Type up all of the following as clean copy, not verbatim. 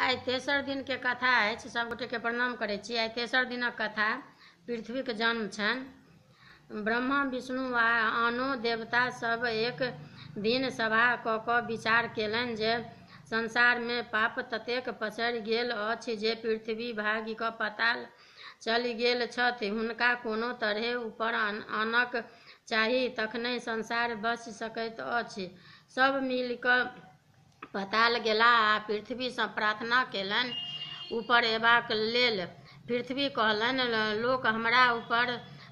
आइ तेसर दिनके कथा अछि। सभगोटेके प्रणाम करै छी। आइ तेसर दिनक कथा पृथ्वीक जन्म छनि। ब्रह्मा, विष्णु आ आनो देवता सब एक दिन सभा कऽ कऽ विचार केलनि जे संसारमे पाप ततेक पसरि गेल अछि जे पृथ्वी भागि कऽ पाताल चलि गेल छथि। हुनका कोनो तरहे ऊपर आनक चाही, तखनहि संसार बचि सकैत अछि। सब मिलि कऽ पाताल गेलाह आ पृथ्वीसँ प्रार्थना केलनि ऊपर एबाक लेल। पृथ्वी कहलनि, लोक हमरा ऊपर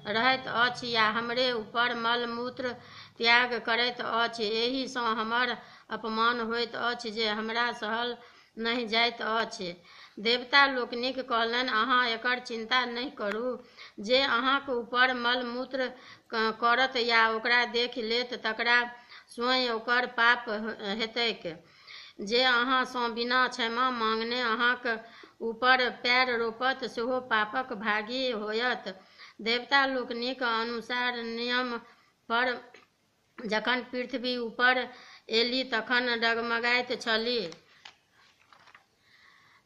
रहैत अछि आ हमरे ऊपर मल-मूत्र त्याग करैत अछि। एहिसँ हमर अपमान होइत अछि जे हमरा सहल नहि जाइत अछि। देवता लोकनिक कहलनि, अहाँ एकर चिंता नहि करू। जे अहाँक ऊपर मल-मूत्र करत या ओकरा देखि लेत तकरा स्वयं ओकर पाप हेतैक। जे अहाँ सँ बिना क्षमा मांगने अहाँक ऊपर पैर रोपत सेहो पापक भागी होयत। देवता लोकनिक अनुसार नियम पर जखन पृथ्वी ऊपर एली तखन डगमगाइत छली।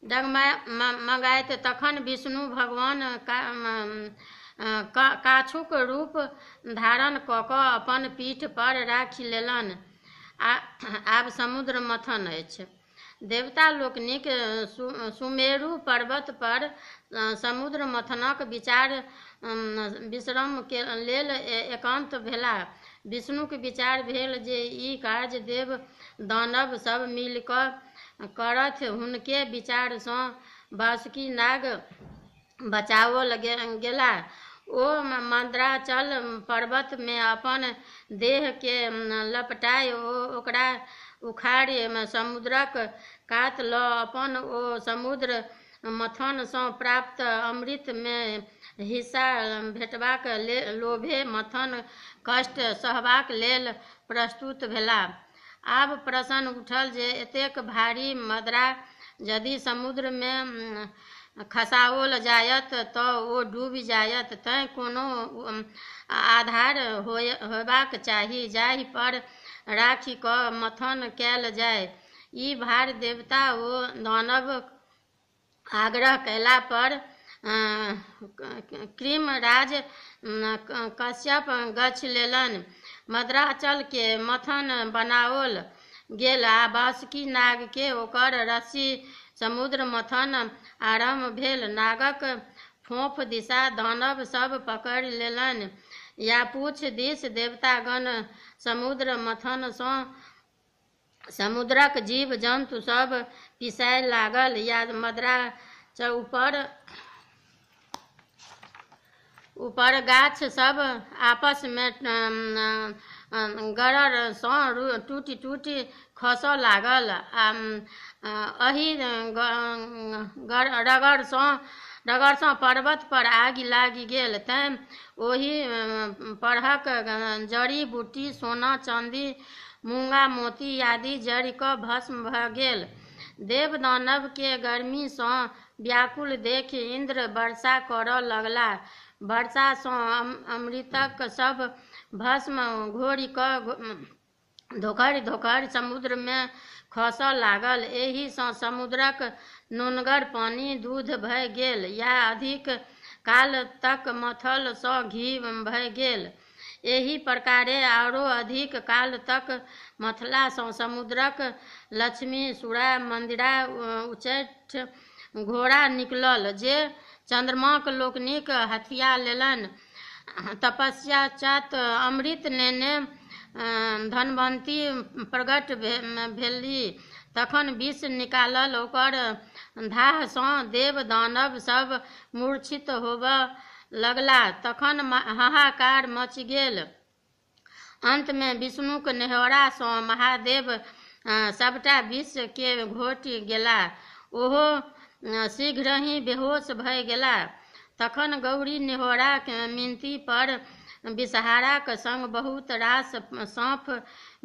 डगमगाइत तखन विष्णु भगवान काछुक रूप धारण कऽ कऽ अपन पीठ पर राखि लेलनि। आब समुद्र मथन अछि। देवता लोकनिक सुमेरु पर्वत पर समुद्र मथनक विचार विश्रम के लेल एकान्त भेलाह। विष्णुक विचार भेल जे ई कार्य देव दानव सब मिलि कऽ करथि। हुनके विचारसँ वासुकी नाग बचाओल गेलाह। ओ मद्राचल पर्वत मे अपन देह के लपटाय ओकरा उखाड़ि समुद्रक कात लऽ अपन ओ समुद्र मथन सँ प्राप्त अमृत मे हिस्सा भेटबाक लोभे मथन कष्ट सहबाक लेल प्रस्तुत भेलाह। आब प्रश्न उठल जे एतेक भारी मदरा यदि समुद्र मे खसाओल जायत तऽ ओ डूबि जायत, तैं कोनो आधार होयबाक चाही जाहि पर राखि कऽ मथन कयल जाय। ई भार देवता ओ दानव आग्रह कयला पर कृमराज कश्यप गछि लेलनि। मद्राचल के मथन बनाओल गेल आ वासुकी नाग के ओकर रस्सी समुद्र मथन आरम्भ भेल। नागक फोंफ दिशा दानव सब पकड़ि लेलनि या पूँछ दिस देवतागण। समुद्र मथन सँ समुद्रक जीव जन्तु सब पिसाय लागल या मदरा ऊपर गाछ सब आपस मे गरड़ सँ टूटि टूटि खसऽ लागल। एहि रगड़ सँ पर्वत पर आगि लागि गेल, तैं ओहि परहक जड़ी-बूटी, सोना, चांदी, मूंगा मोती आदि जरि कऽ भस्म भऽ गेल। देव दानव के गर्मी सँ व्याकुल देखि इन्द्र वर्षा करऽ लगलाह। वर्षा सँ अमृतक सब भस्म घोरि कऽ धोखरि धोखरि समुद्र मे खसऽ लागल। एहि सँ समुद्रक नोनगर पानि दूध भऽ गेल या अधिक काल तक मथल सँ घी भऽ गेल। एहि प्रकारे आरो अधिक काल तक मथला सँ समुद्रक लक्ष्मी, सुरा, मदिरा, उच्चैठ घोड़ा निकलल जे चन्द्रमाक लोकनिक हथिया लेलनि। तपस्याचात अमृत नेने धन्वंतरी प्रकट भेलीह। तखन विष निकालल ओकर धाह सँ देव दानव सब मूर्छित होबय लगलाह। तखन हाहाकार मचि गेल। अंत मे विष्णुक नेहोरा सँ महादेव सबटा विष के घोंटि गेलाह। ओहो शीघ्रहि बेहोश भऽ गेलाह। तखन गौरी नेहोरा मिनती पर विषहाराक संग बहुत रास साँप,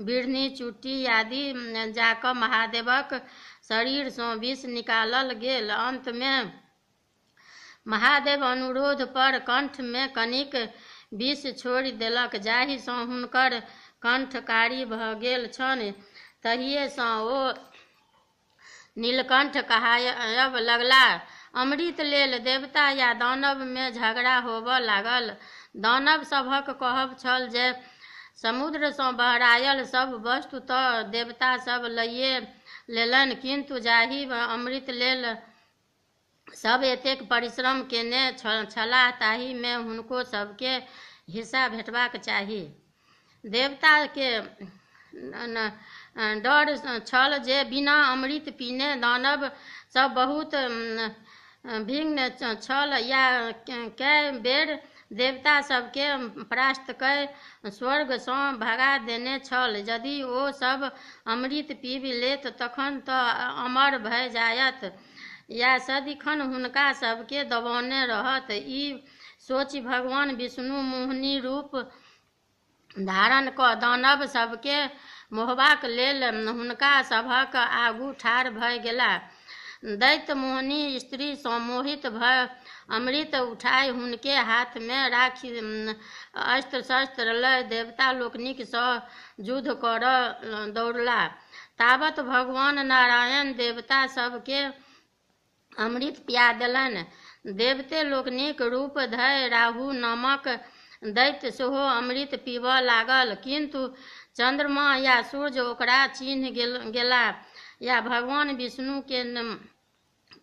बिढ़नी, चुट्टी आदि जा कऽ महादेवक शरीर सँ विष निकालल गेल। अंत मे महादेव अनुरोध पर कंठ मे कनिक विष छोड़ि देलक जाहि सँ हुनकर कंठ कारी भऽ गेल छनि। तहिये सँ ओ नीलकंठ कहायब लगला। अमृत लेल देवता या दानव मे झगड़ा होबय लागल। दानव सभक कहब छल जे समुद्र सँ बहरायल सभ वस्तु तँ देवता सभ लइए लेलनि, किन्तु जाहि अमृत लेल सभ एतेक परिश्रम केने छलाह ताहि मे हुनको सभकेँ हिस्सा भेटबाक चाही। देवता के डर छल जे बिना अमृत पीने दानव सब बहुत भिन्न छल या कय बेर देवता सबके परास्त कय स्वर्ग सँ भगा देने छल। यदि ओ सब अमृत पीबि लेत तखन तऽ अमर भऽ जायत या सदिखन हुनका सबके दबौने रहत। ई सोचि भगवान विष्णु मोहिनी रूप धारण कऽ दानव सबके मोहबाक लेल हुनका सभक आगू ठाढ़ भऽ गेलाह। दैत्य मोहिनी स्त्री सँ मोहित भऽ अमृत उठाय हुनके हाथ मे राखि अस्त्र शस्त्र लय देवता लोकनिक सँ युद्ध करऽ दौड़लाह। तावत भगवान नारायण देवता सबके अमृत पिया देलनि। देवते लोकनिक रूप धय राहु नामक दैत्य सेहो अमृत पीबऽ लागल, किन्तु चन्द्रमा या सूर्य ओकरा चिन्ह गेला या भगवान विष्णु के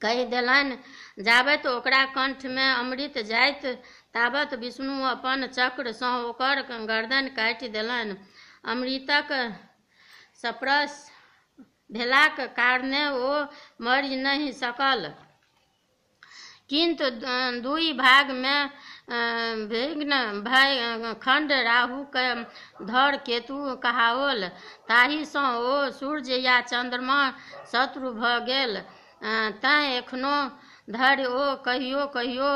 कहि देलनि। जाबत ओकरा कंठ मे अमृत जाइत ताबत विष्णु अपन चक्र सँ ओकर गर्दन काटि देलनि। अमृतक स्पर्श भेलाक कारणे ओ मरि नहि सकल, किन्तु दुइ भाग मे विघ्न भय खण्ड राहु के धर केतु कहाओल। ताहि सँ ओ सूर्य या चन्द्रमा शत्रु भऽ गेल। तैं एखनो धरि ओ कहियो कहियो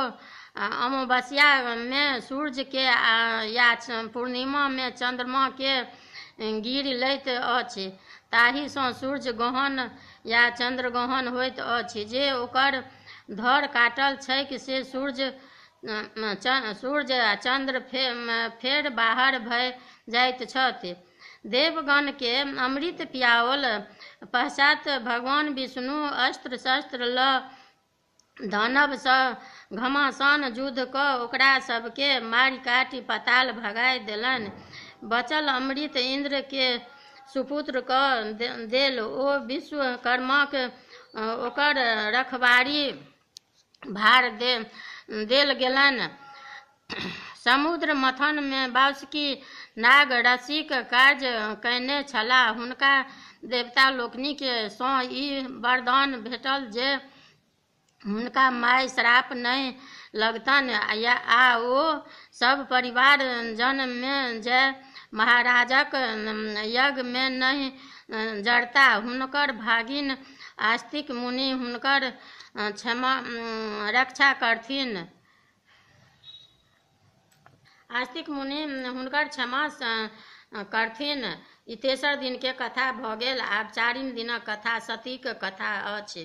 अमावस्या मे सूर्य के या पूर्णिमा मे चन्द्रमा के गीरि लैत अछि। ताहि सँ सूर्य ग्रहण या चन्द्रग्रहण होइत अछि। जे ओकर धर काटल छैक से सूर्य आ चन्द्र फेर बाहर भऽ जाइत छथि। देवगण के अमृत पियाओल पश्चात भगवान विष्णु अस्त्र शस्त्र लऽ दानव सँ घमासान युद्ध कऽ ओकरा सबके मारि काटि पाताल भगाय देलनि। बचल अमृत इंद्र के सुपुत्र कऽ देल। ओ विश्वकर्माक ओकर रखबारी भार देल गेलनि। समुद्र मथन मे वासुकी नाग रस्सीक कार्य कयने छलाह। हुनका देवता लोकनिक सँ ई वरदान भेटल जे हुनका my श्राप नहि लगतनि आ ओ सब परिवार जनमेजय महाराजक यज्ञ मे नहि जरता। हुनकर भागिन आस्तिक मुनि हुनकर क्षमा रक्षा करथिन। आस्तिक मुनि हुनकर क्षमा करथिन। ई तेसर दिन के कथा भऽ गेल। आब चारिम दिनक कथा सतीक कथा अछि।